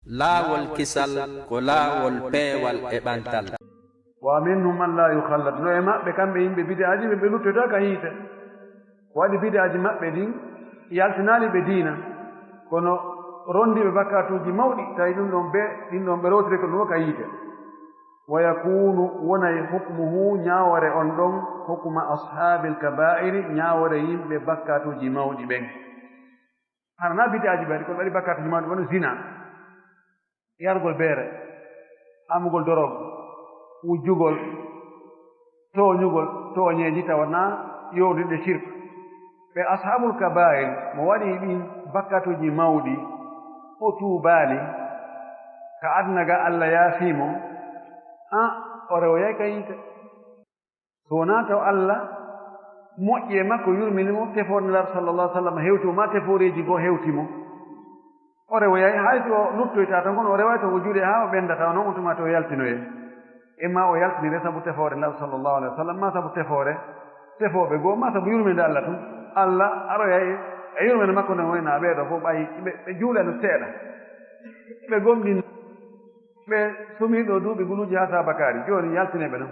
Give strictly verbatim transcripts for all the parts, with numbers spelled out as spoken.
Laawol kisal ko laawol peewal e ɓantal. ومنهم من لا يخلد. No e maɓɓe kamɓe yimɓe bid'aaji ɓe, ɓe luttoytaa ka yiite. Ko waɗi bid'aaji maɓɓe ɗin yaltinaali ɓe diina, kono rondiiɓe bakkatuuji mawɗi, tawi ɗum ɗon ɓe, ɗin ɗon ɓe rewtiri ko ɗum ka yiite. ويكون wonay حكمه ñaawoore on ɗon حكم أصحاب الكبائر ñaawoore yimɓe bakkatuuji mawɗi ɓen. Hara na bid'aaji ɓe waɗi, kono ɓe waɗi bakkatuuji mawɗi, wano zina, yargol beere, amugol dorog, wujjugol, tooñugol, tooñeeji tawa na yowndinɗe sirk. Ɓe ashaabul kabaa'ir, mo waɗi ɗin bakkatuuji mawɗi, o tuubaali, ka aduna ga Alla yaafii mo, an, o rewoyay ka yiite. So wonaa taw Alla moƴƴi e makko, yurmini mo, tefoore Nelaaɗo sallallahu alaihi wasallam hewti mo, maa tefooreeji goo hewti mo. O rewoyay, hay si o luttoyta ton, kono o reway ton, o juuɗe haa o ɓenda, tawa non on tuma to o yaltinoye. Imma o yaltinire sabu tefoore Nelaaɗo sallallahu alaihi wasallam, maa sabu tefoore tefooɓe goo, maa sabu yurmende Alla tun. Alla aroyay e yurmende makko nden, wayna ɓee ɗoo fof ɓay ɓe, ɓe juulano seeɗa. Ɓe gomɗin, ɓe sumii ɗoo duuɓi guluuji haa saabakaari, jooni yaltinee ɓe non.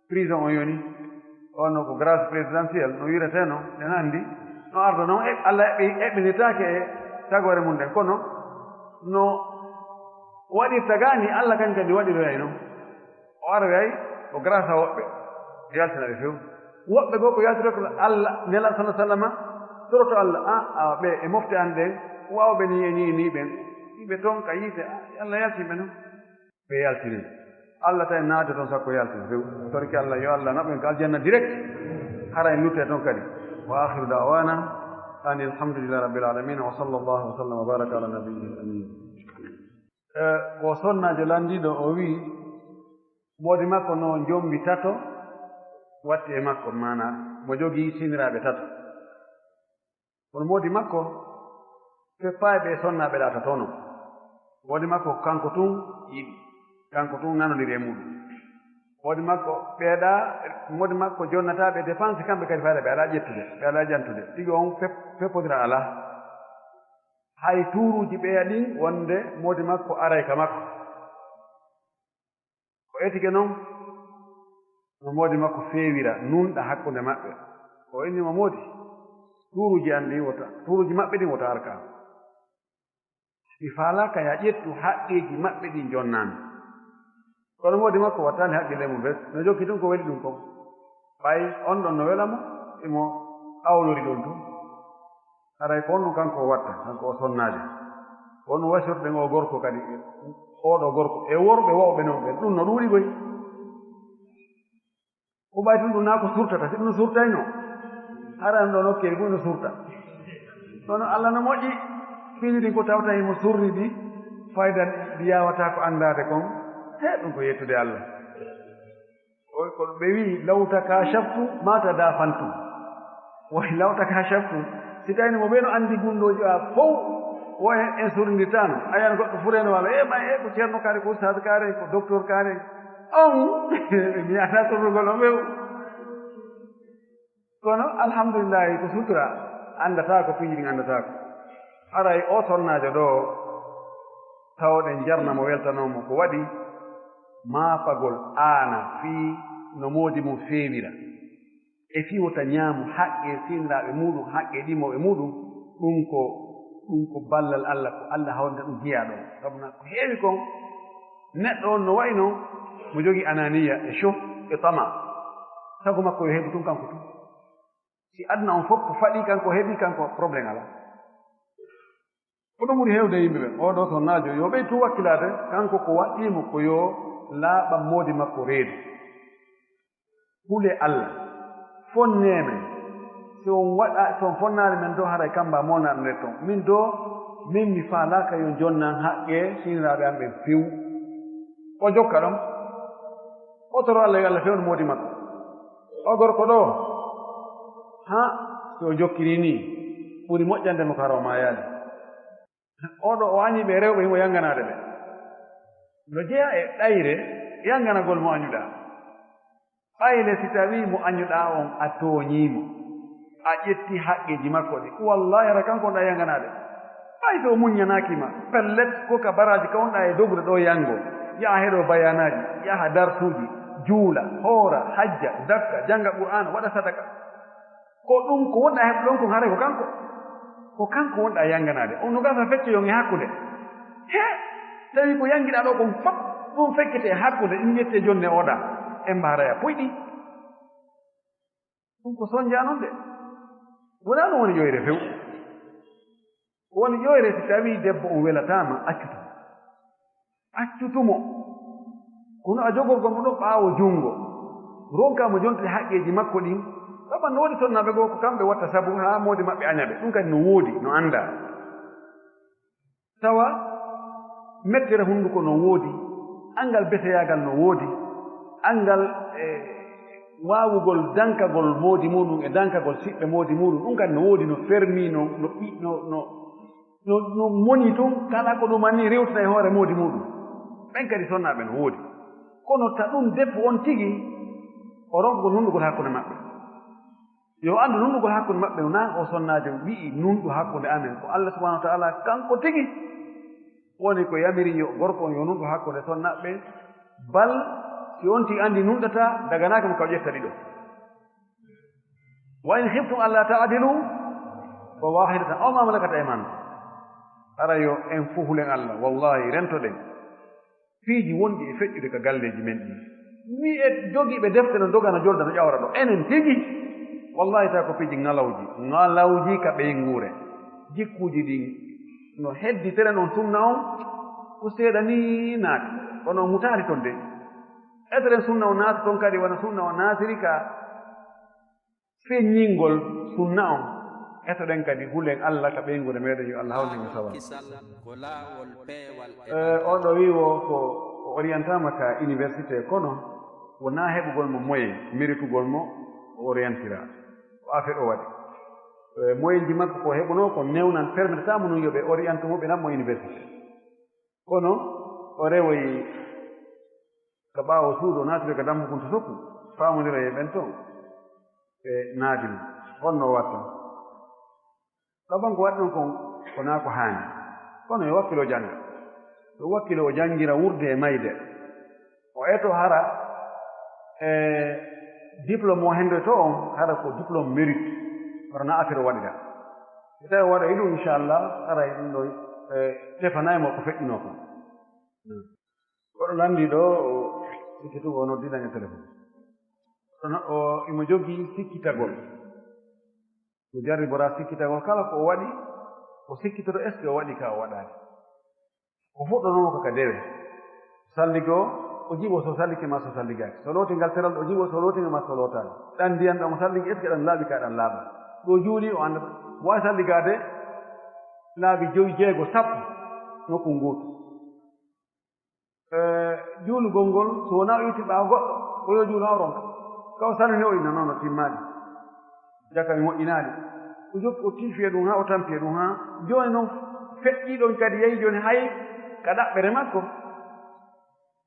Prison on yoni, on no ko grâce présidentielle, no wiretee non, en anndi, no arda non, e Alla eɓɓi-, eɓɓinirtaake e tagoore mun nden, kono no waɗirta gaa ni, Alla kañum kadi waɗiroyay non. O aroyay, o grâce a woɓɓe, yaltina ɓe few. Woɓɓe goo ko yaltirta ko Alla, Nelaaɗo sallallahu alaihi wasallam, toroto Alla, a, a, ɓe e mofte an ɗen, waawɓe ni e ni e ni ɓen, ɓe ton ka yiite, a, Alla yaltin ɓe non. Ɓe yaltini. Alla tawi naati ton sakko yaltin few. Torki Alla, yo Alla naɓu en ka aljanna direct. Hara en lutte ton kadi. وآخر دعوانا أن الحمد لله رب العالمين، وصلى الله وسلم وبارك على نبيه الأمين. Eh, ko sonnaajo landiiɗo, o wi'i, moodi makko no njombi tato watti e makko, maanaa mo jogii siniraaɓe tato. Kono moodi makko feppaayi ɓe sonnaaɓe ɗa tatono. Moodi makko kanko tun yiɗi, kanko tun nanondiri e muɗum. Moodi makko ɓeeɗa, moodi makko jonnataa ɓe dépense, kamɓe kadi fayda ɓe alaa ƴettude, ɓe alaa ƴantude. Tigi on fep-, feppodira alaa. Hay tuuruuji ɓeya ɗin wonde moodi makko aray ka makko. O etike non, no moodi makko feewira, nunɗa hakkunde maɓɓe. O inni mo, "Moodi, tuuruuji an ɗin wota, tuuruuji maɓɓe ɗin wota arka. Mi faalaaka ya ƴettu haqqeeji maɓɓe ɗin jonnaami." Kono moodi makko wattaali haqqille mum bes, no jokki tun ko weli ɗum kon. Ɓay on ɗon no wela mo, imo awlori ɗon tun. Haray ko honno kanko o watta, kanko o sonnaajo? Ko honno wasirɗen oo gorko kadi, oo ɗoo gorko, e worɓe wawɓe non ɓen? Ɗum no ɗuuɗi koy. Ko ɓay tun ɗum naa ko surtata, si ɗum no surtayno, haray ɗoo nokkeeli buy no surta. Kono Alla no moƴƴi, piiji ɗin ko tawta himo surri ɗi, fayda ɗi yaawataa ko anndaade kon, he ɗum ko yettude Alla. Oy, ko ɓe wi'i, "Law takashaftu ma tadafantu." Woy, "Law takashaftu." Si tawino mo ɓe no anndi gunndooji a fow, wo en, en surrindirtaano. A yiyan goɗɗo fureno wala, "E, ma, e, ko ceerno kaare, ko ustaad kaare, ko docteur kaare." On, mi yaata surrugol on ɓew. Kono, alhamdulillahi, ko sutura, anndataa ko piiji ɗin anndataa ko. Haray o sonnaajo ɗoo, tawɗen jarna mo, weltanoo mo, ko waɗi maapagol aana fii no moodi mum feewira, e fii wota ñaamu haqqe senniraaɓe muuɗum, haqqe ɗimooɓe muuɗum, ɗum ko, ɗum ko ballal Alla, ko Alla hawnata ɗum jeyaa ɗon. Sabu na ko heewi kon, neɗɗo on no wayi non mo jogii ananiya e show e tama. Sago makko yo heɓu tun kanko tun. Si aduna on fof ko faɗi kanko, heɓi kanko, problème alaa. Ko ɗum ɓuri heewde yimɓe ɓen. Oo ɗoo sonnaajo, yo ɓeytu wakkilaade, kanko ko waɗɗii mo ko yo laaɓan moodi makko reedu. Hule Alla, fonnee men. Si on waɗa, si on fonnaali men doo, haray kamba molnaaɗo nder ton. Min doo, min mi faalaaka yo jonnan haqqe siniraaɓe am ɓen few. O jokka ɗon. O toro Alla yo Alla fewnu moodi makko. O gorko ɗoo, haa, si o jokkirii nii, ɓuri moƴƴande mo ko hara o maayaali. Oo ɗoo o añii ɓe rewɓe, himo yannganaade ɓe. No jeyaa e ɗayre yannganagol mo añuɗaa. Ɓay le si tawii mo añuɗaa on a tooñii mo, a ƴettii haqqeeji makko ɗin, wallaahi hara kanko on ɗaa yannganaade. Hay so o muññanaaki ma, pellet, ko ka baraaji ka wonɗaa e dogude ɗoo yanngo, yaha heɗoo bayaanaaji, yaha darsuuji, juula, hoora, hajja, zakka, jannga Qur'aana, waɗa sadaka. Ko ɗum ko wonɗaa heɓude ɗon kon haray ko kanko. Ko kanko wonɗaa yannganaade. On no gasa feccoyon e hakkunde. He, tawi ko yanngiɗaa ɗoo kon fof, ɗum feccete e hakkunde, ɗum yettee jonne oɗa. En mbaaraya poyɗi. Ɗum ko sonjaa non de. Wonaa ɗum woni ƴoyre few. Woni ƴoyre si tawii debbo on welataama, accutu mo. Accutu mo. Kono a jogorgol mo ɗon ɓaawo junngo. Ronkaa mo jontude haqqeeji makko ɗin. Sabu no woodi sonnaaɓe goo ko kamɓe watta sabu haa moodi maɓɓe aña ɓe. Ɗum kadi no woodi, no anndaa. Tawa mettere hunnduko no woodi, anngal beseyaagal no woodi, anngal, e, waawugol dankagol moodi muuɗum e dankagol siɓɓe moodi muuɗum, ɗum kadi no woodi, no fermi, no, no ɓi-, no, no, no, no moni tun, kala ko ɗum anni rewtina e hoore moodi muuɗum. Ɓen kadi sonnaaɓe no woodi. Kono ta ɗum defu on tigi, o ronkugol hunndugol hakkunde maɓɓe. Yo anndu nunɗugol hakkunde maɓɓe, naa o sonnaajo wi'i, "Nunɗu hakkunde amen." Ko Allah subhanahu wa ta'ala kanko tigi woni ko yamiri yo gorko on yo nunɗu hakkunde sonnaaɓe ɓen, bal si on tigi anndi nunɗataa, daganaaki mo ka o ƴetta ɗiɗo. "Wa in khiftum alla ta'dilu fa wahidatan aw ma malakat aymanukum." Hara yo en fow hulen Allah, wallahi rentoɗen. Piiji wonɗi e feƴƴude ka galleeji men ɗin. Mi e jogiiɓe defte no dogana jolda no ƴawra ɗo. Enen tigi, wallahi, tawi ko piiji ŋalawji, ŋalawji ka ɓeynguure. Jikkuuji ɗin no hedditere non sunna on, ko seeɗa ni naati. Kono mutaali ton de. Eteren sunna on naati ton kadi, wona sunna on naatiri ka feññingol sunna on. Etoɗen kadi, hulen Allah ka ɓeynguure meɗen, yo Allah hawnu en e sawab. Eh, on ɗo wi'i wo ko o orientama ka université, kono wonaa heɓugol mo moyen, meritugol mo o orientira. Ko affaire o waɗi. Eh, moyen ji makko ko heɓunoo ko newnan, permettaa mo nun yo ɓe oriente mo, ɓe nan mo université. Kono o rewoyi ka ɓaawo suudu, o naatiri ka dammugun to sokku, faamondira e ɓen ton, ɓe naadi mo. Honno o watta? Ɗaɓɓan ko waɗi ɗon kon, ko naa ko haani. Kono yo wakkilo jannga. Yo wakkilo o janngira wurde e mayde. O eto hara, e diplôme o henndoyto on, hara ko diplôme mérite. Kono naa affaire o waɗira. Si tawi o waɗa e ɗum, inchallah, hara e ɗum ɗo, e, tefanay mo ko feƴƴinoo kon. Kono lanndii ɗo, o sikkitugol o noddiɗan e téléphone. Kono o, imo jogii sikkitagol. Ko jarriboraa sikkitagol kala ko o waɗi, o sikkitoto est-ce que o waɗi ka o waɗaali. O fuɗɗonoo ko ka dewe. Salligi o, o jiɓo so sallike maa so salligaaki. So looti ngal teral, o jiɓo so looti ngal maa so lootaali. Ɗan ndiyan ɗan o salligi, est-ce que ɗan laaɓi ka ɗan laaɓaa? Ɗo juuli o annda. Waawi salligaade laabi jowi, jeego, sappo nokku ngootu. Eh, juulugol ngol, so wonaa o itti ɓaawo goɗɗo, ko yo juulu haa o ronka. Ka o salmini o inna, non, no timmaali. Jaka mi moƴƴinaali. O jokki, o tiifi e ɗum haa, o tampi e ɗum haa. Jooni non, feƴƴii ɗon kadi, yahi jooni hay ka ɗaɓɓere makko.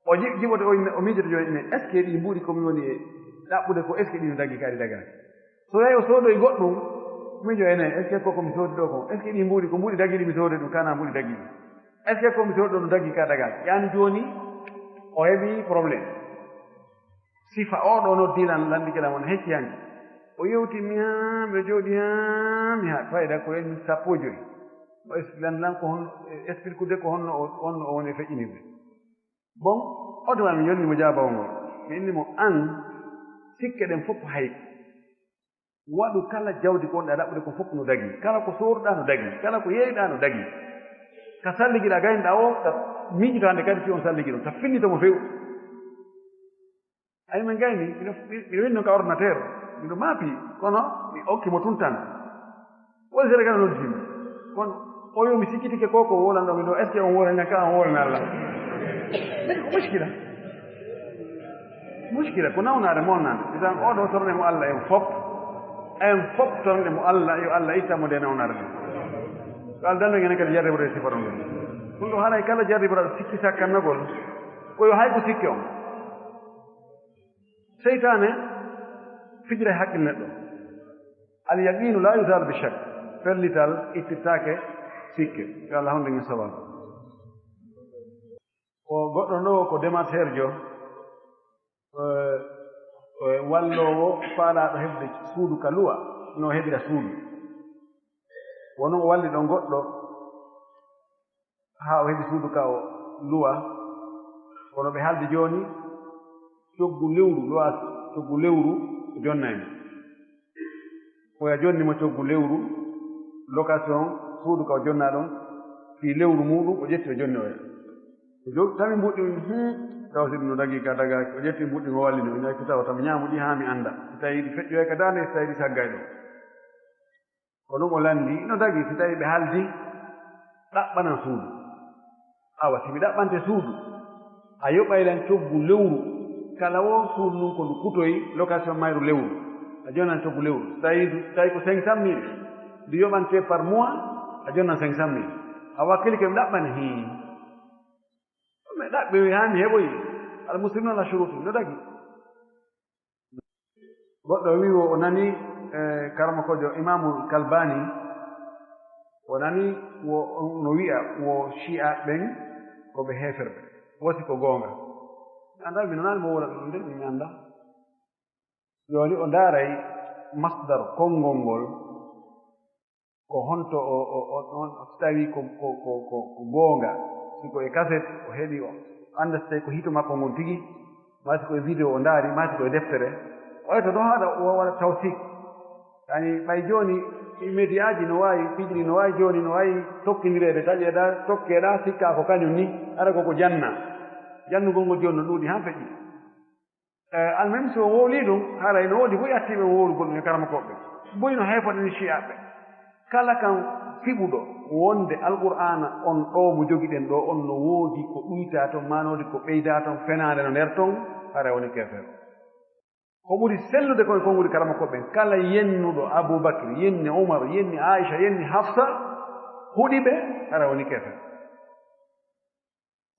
O ji-, jiɓoto, o inna, o miijoto jooni, ine, est-ce que ɗii mbuuɗi ko mi woni e ɗaɓɓude ko, est-ce que ɗii no dagii ka ɗi dagaaki? So yahi o soodoyi goɗɗum, miijo ene, est-ce que ko ko mi soodi ɗoo kon? Est-ce que ɗii mbuuɗi ko mbuuɗi dagiiɗi mi soodi ɗum, kanaa mbuuɗi dagiiɗi? Est-ce que ko mi soodi ɗoo no dagii ka dagal? Yan jooni o heɓi problème. Sifa oo ɗoo noddi lan, lanndike lan won hecci hanki. O yewti mi haa, mi jooɗi haa, mi haa, fayda ko en sappo e joy. O explique lan ko hon, explique de ko honno o, honno o woni e feƴƴinirde. Bon, oto ma mi yonni mo jaabawol ngol. Mi inni mo, an, sikke ɗen fof hay. Waɗu kala jawdi ko wonɗaa ɗaɓɓude kon fof no dagii. Kala ko sooruɗaa no dagii. Kala ko yeeyɗaa no dagii. Ka salligiɗaa gaynuɗaa o, ta miijito hannde kadi si on salligi ɗum. Ta finnito mo few. Ay, min gayni, miɗo, miɗo winndo ka ordinateur. Miɗo maapi, kono mi okki mo tun tan. Woni seeɗa kala noddi mi. Kono o yo mi sikkitike ko, ko wolanɗo mi ɗo. Est-ce que on wolani ka on wolani Allah? Min ko muskila. Muskila ko nawnaare molnaande. Idan, oo ɗoo torne mo Allah en fop. En fop torne mo Allah, yo Allah itta mo nde nawnaare nde. Ko Allah dande ngene kadi jarriborde sifa ɗum ɗum. Ɗum ɗo haray kala jarriborde sikki sakkannagol, ko yo hay ko sikke on. Seytaane fijira e hakkil neɗɗo. Al yaqinu la yuzalu bi shak. Pellital ittittaake Sikke, yo Allah honde ngel sababu. Ko goɗɗo ɗo ko demanteerjo, eh, eh, walloowo faalaaɗo heɓde suudu ka luwa, no heɓira suudu. Wano o walli ɗon goɗɗo haa o heɓi suudu ka o luwa, kono ɓe haaldi jooni, coggu lewru, luwa coggu lewru, o jonnay mo. Oya jonni mo coggu lewru, location, suudu ka o jonnaa ɗon, fii lewru muuɗum, o ƴetti o jonni oya. O jo-, tawi mbuɗi, hmm, taw si ɗum no dagii ka dagaaki, o ƴetti mbuɗi o wallini, o ñaaki tawa tama ñaamu ɗi haa mi annda. Si tawii ɗi feƴƴoy ka daande, si tawii ɗi saggay ɗon. Ko ɗum o lanndii, no dagii, si tawii ɓe haaldi, ɗaɓɓanan suudu. Awa, si mi ɗaɓɓante suudu, a yoɓay lan coggu lewru. Kala woo suudu ndun ko ndu kutoyi, location mayru lewru. A jonnan coggu lewru. Si tawii du-, si tawii ko cinq cent mille, ndu yoɓante par mois, a jonnan cinq cent mille. A wakkilike mi ɗaɓɓane, hii. Mi ɗaɓɓi haa mi heɓoyi. Al muslimuna ala shuruti, no dagi. Goɗɗo wi'i wo o nani, eh, karamokoojo Imaamul Kalbani, o nani wo, no wi'a wo Shi'a ɓen ko ɓe heeferɓe. Wosi ko goonga. Mi anndaa, mi nanaali mo wowla ɗum, nden mi anndaa. Jooni o ndaaray masdar konngol ngol. Ko honto o, o, o, on, so tawii ko, ko, ko, ko, ko goonga, si ko e kaset o heɓi, o annda si tawii ko hito makko ngon tigi, maa si ko e video o ndaari, maa si ko e deftere, o etoto haɗa o waɗa tawsiik. Yani, ɓay jooni, ɗi mediyaaji no waawi, piiji ɗi no waawi jooni, no waawi tokkindireede, taƴeɗaa, tokkeɗaa, sikkaa ko kañum ni, hara ko ko janna. Jannugol ngol jooni no ɗuuɗi, han feƴƴi. Eh, almuhim, si o wowlii ɗum, haray no woodi buy attiiɓe wowlugol ɗum e karamokooɓe. Buy no heefoɗen Shi'aaɓe. Kala kan fiɓuɗo wonde Alqur'aana on ɗoo mo jogiɗen ɗoo on no woodi ko ɗuytaa ton, maa no woodi ko ɓeydaa ton, fenaande no nder ton, haray woni keefeero. Ko ɓuri sellude kon e konguɗi karamokooɓe ɓen, kala yennuɗo Abuu Bakri, yenni Umar, yenni Aisha, yenni Hafsa, huɗi ɓe, haray woni keefeero.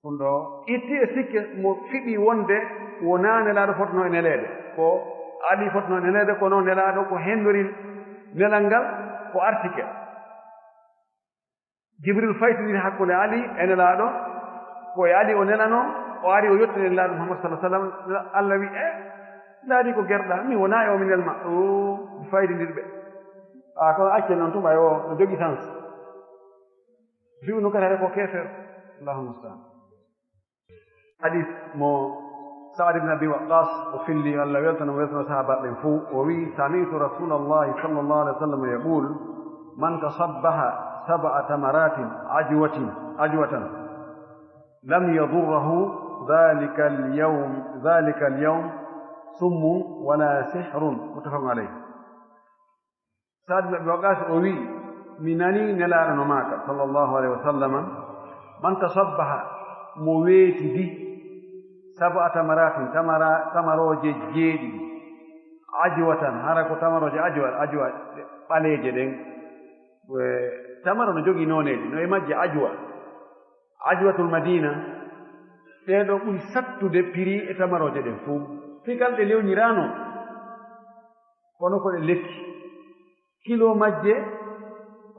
Ɗum ɗoo itti e sikke mo fiɓi wonde wonaa Nelaaɗo fotnoo e neleede. Ko Ali fotnoo e neleede, kono Nelaaɗo ko henndori nelal ngal, ko artike. Jibril faytindiri hakkunde Ali e Nelaaɗo, ko e Ali o nelanoo, o ari o yottini Nelaaɗo Muhammad sallallahu alaihi wasallam, Allah wi'i, "Eh, ndaari ko gerɗaa, mi wonaa e o mi nelma." Oo, faytindiri ɓe. A, kono accen non tuma e o, no jogii sans. Fi'u no kadi ko keefeero. Allahumma musta'an. Hadis mo Sa'ad ibn Abi Waqqas o filli, Allah weltano, weltano sahaaba ɓen fuu, o wi'i, "Sami'tu Rasulallahi sallallahu alaihi wasallam yaqul, man tasabbaha sab'a tamaratin ajwatin, ajwatan, lam yadurruhu dhalika al-yawm, dhalika al-yawm summun wala sihrun." Muttafaqun alayh. Sa'd ibn Abi Waqqas o wi'i, mi nanii Nelaaɗo no maaka, sallallahu alaihi wa sallama, "Man tasabbaha, mo weetidi, sab'a tamaratin, tamara-, tamarooje jeeɗiɗi, ajwatan, hara ko tamarooje ajwa, ajwa ɓaleeje ɗen." E, tamaro no jogii nooneeji, no e majje ajwa, ajwatul Madina, ɗee ɗoo ɓuri sattude prix e tamarooje ɗen fuu. Fii kala ɗe lewniraano, kono ko ɗe lekki. Kilo majje,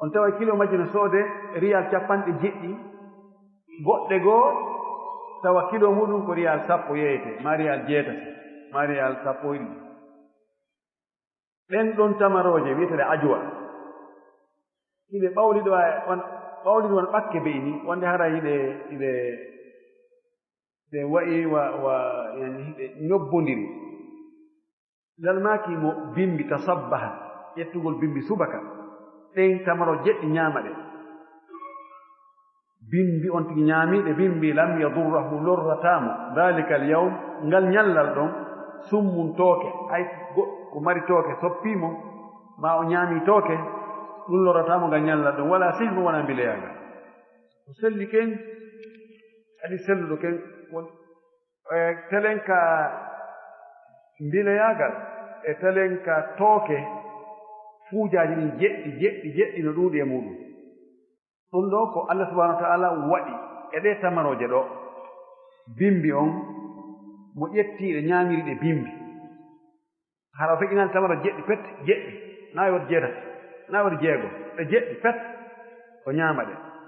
on tawa kilo majje no soodee riyal cappanɗe jeɗɗi, goɗɗe goo tawa kilo muuɗum ko riyal sappo yeeyetee, maa riyal jeetati, maa riyal sappo e ɗiɗi. Ɗen ɗon tamarooje wi'eteeɗe ajwa. Hiɗe ɓawli ɗo, on, ɓawli ɗo on ɓakke be'i ni, wonde hara hiɗe, hiɗe, hiɗe wa'i wa, wa, yani hiɗe ñobbondiri. Lalmaaki mo bimbi tasabbaha, ƴettugol bimbi subaka. Ɗen tamaro jeɗɗi ñaama ɗe. Bimbi on tigi ñaami ɗe, bimbi lam yadurrahu lorrataa mo. Dhalika al yawm, ngal ñallal ɗon, summun tooke. Hay go-, ko mari tooke soppii mo, maa o ñaami tooke, ɗum lorrataa mo ngal ñallal ɗon. Wala sihru wona mbileyaagal. Ko selli ken, kadi selluɗo ken, won E telen ka mbileyaagal, e telen ka tooke, fuujaaji ɗin jeɗɗi, jeɗɗi, jeɗɗi no ɗuuɗi e muuɗum. Ɗum ɗoo ko Allah subhanahu wa ta'ala waɗi e ɗee tamarooje ɗoo. Bimbi on, mo ƴetti ɗe ñaamiri ɗe bimbi. Hara o feƴƴinaali tamaro jeɗɗi pet, jeɗɗi, naa e woodi jeetati, naa e woodi jeego, ɗe jeɗɗi pet, o ñaama ɗe.